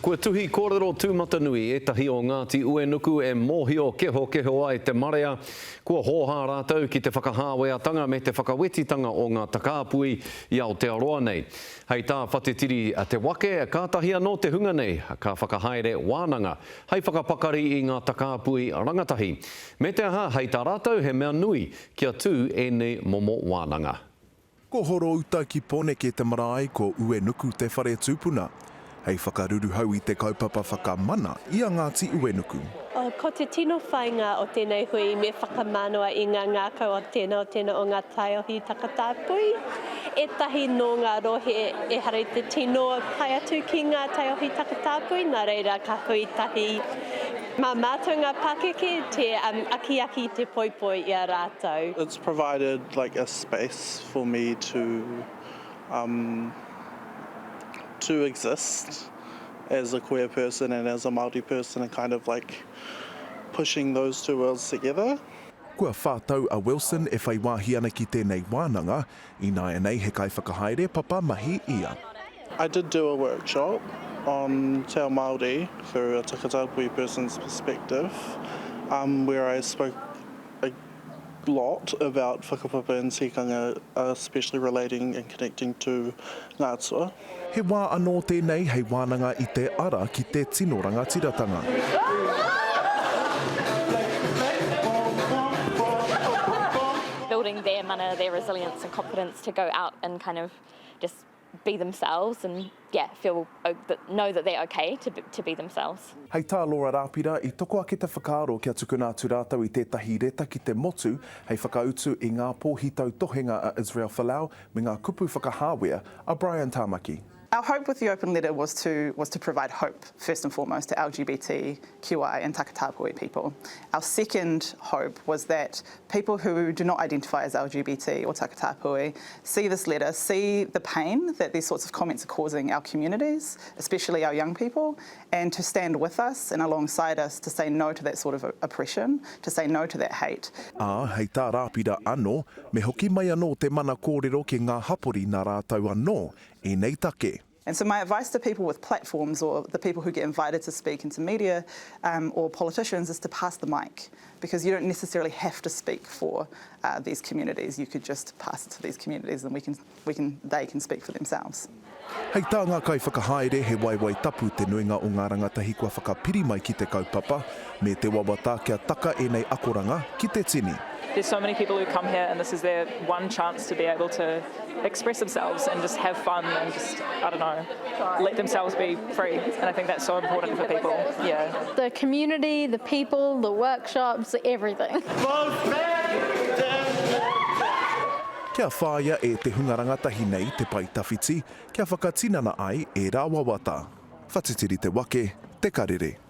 Kua tuhi kōrero tūmatanui ētahi o Ngāti Uenuku e mōhio kehokeho ai te marea. Kua hōhā rātou ki te whakahāweatanga me te whakawetitanga o ngā takāpui i Aotearoa nei. Hei tā Whatitiri Te Wake, kātahi anō te hunga nei ka whakahaere wānanga hei whakapakari i ngā takāpui rangatahi. Me te aha, hei tā rātou he mea nui kia tū ēnei momo wānanga. Ko Horouta ki Poneke te marae, ko Uenuku te whare tupuna. Hei whakaruruhau i te kaupapa whakamana i a Ngāti Uenuku. Ko te tino whāinga o tēnei hui me whakamanawa i ngā ngākau o tēnā o tēnā o ngā taiohi takatāpui. Ētahi nō ngā rohe ehara i te tino pai atu ki ngā taiohi takatāpui, nā reira ka hui tahi mā mātou ngā pakeke te akiaki, te poipoi i a rātou. It's provided like a space for me to um to exist as a queer person and as a Māori person and kind of like pushing those two worlds together. Kua wha tau a Wilson e whai wāhi ana ki tēnei wānanga, ināianei he kaiwhakahaere papa mahi ia. I did do a workshop on te ao Māori through a takatāpui person's perspective um where I spoke a lot about whakapapa and tikanga, especially relating and connecting to ngā atua. He wā anō tēnei hei wānanga i te ara ki te tino rangatiratanga. Building their mana, their resilience and confidence to go out and kind of just be themselves and yeah, feel, know that they're okay to, to be themselves. Hei tā Laura Rāpira, i toko ake te whakaaro kia tukuna atu rātou i tētahi reta ki te motu hei whakautu i ngā pōhi tautohenga a Israel Folau me ngā kupu whakahāwea a Brian Tamaki. Our hope with the open letter was to was to provide hope first and foremost to LGBTQI and takatāpui people. Our second hope was that people who do not identify as LGBT or takatāpui see this letter, see the pain that these sorts of comments are causing our communities, especially our young people, and to stand with us and alongside us to say no to that sort of oppression, to say no to that hate. Ā, hei tā Rāpira anō, me hoki mai anō te mana kōrero ki ngā hapori nā rātou anō ēnei take. And so my advice to people with platforms or the people who get invited to speak into media um, or politicians is to pass the mic because you don't necessarily have to speak for uh, these communities. You could just pass it to these communities and we can, we can, they can speak for themselves. Hei tā ngā kaiwhakahaere he waewae tapu te nuinga o ngā rangatahi kua whakapiri mai ki te kaupapa, me te wawata kia taka ēnei akoranga ki te tini. There's so many people who come here and this is their one chance to be able to express themselves and just have fun and just, I don't know, let themselves be free. And I think that's so important for people, yeah. The community, the people, the workshops, everything. Kia whāia e te hunga rangatahi nei te pae tawhiti kia whakatinana ai ērā wawata. Whatitiri te wake, te karere.